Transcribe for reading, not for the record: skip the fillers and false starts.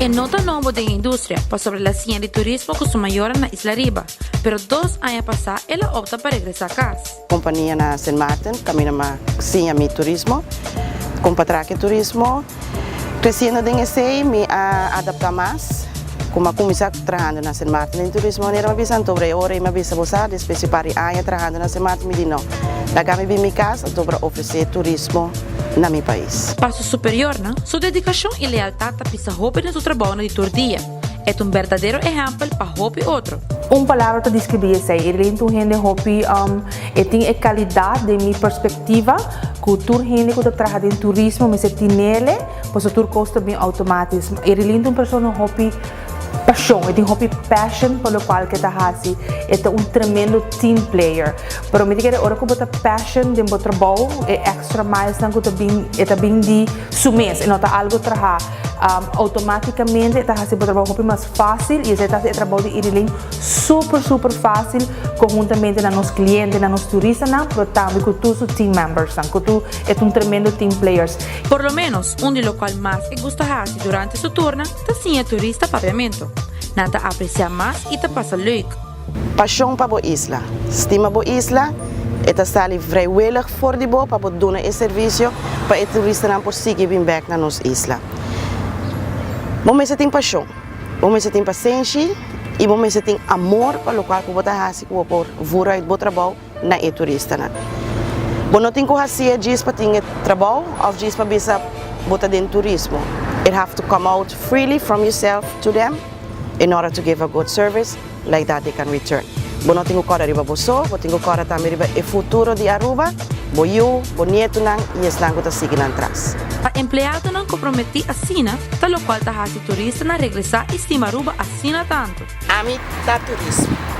E no ta nobo den industria, pasobra el a siña di turismo ku su mayornan na Isla Riba, pero 2 aña pasá el a opta pa regresá kas. Kompania na St. Maarten, kaminda m'a siña mi turismo, kompatrake turismo. Kresiendo den esei, mi a adaptá mas. Komo a kuminsá trahando na St. Maarten den turismo, manera m'a bisa anto ora i m'a bisa bo sa, despues di par di aña trahando na St. Maarten, mi di no. Laga mi bin mi kas, anto pa ofresé turismo na mi pais. Pa su superiornan, su dedikashon i lealtat ta pisa hopi den su trabou di tur dia. E ta un berdadero ehèmpel pa hopi otro. Un palabra ta deskribí esei. E ta un hende hopi e tin e kalidat di mi perspektiva ku tur hende ku ta traha den turismo mester tin'é, pues tur kos ta bin outomátiko. E ta un persona hopi pashon, e tin hopi passion pa loke ku e ta hasi. E ta un tremendo team player. Pero mi ta kere ora ku bo ta passion den bo trabou e extra miles nan ku ta bin e ta bin di su mes e no ta algo traha outomátikamente, ta hasi bo trabou hopi mas fásil i esei ta hasi e trabou di Irilin super super fásil konhuntamente na nos klientenan, na nos turistanan, pero tambe ku tur su team members nan, ku tur e ta un tremendo team players. Por lo menos, un di loke mas e gusta hasi durante su turno, ta siña turista papiamentu. Nan ta apresiá mas i ta pasa leuk. Pashon pa bo isla. Stima bo isla, e ta sali vrijwillig for di bo pa bo duna e servisio pa e turistanan por sigui bin bèk na nos isla. Bo mester tin pashon, bo mester tin pasenshi i bo mester tin amor pa loke ku bo ta hasi ku bo por voer uit bo trabou na e turistanan. Bo no tin ku hasi djis pa tin trabou òf djis pa bisa bo ta den turismo. It have to come out freely from yourself to them in order to give a good service like that they can return. Bo no tin ku kòrda riba bo so, bo tin ku kòrda tambe riba e futuro di Aruba, bo yu, bo nietonan i esnan ku ta sigui nan tras. Pa empleadonan komprometí asina, ta loke ta hasi turistanan regresá i stima Aruba asina tantu. Ami ta turismo.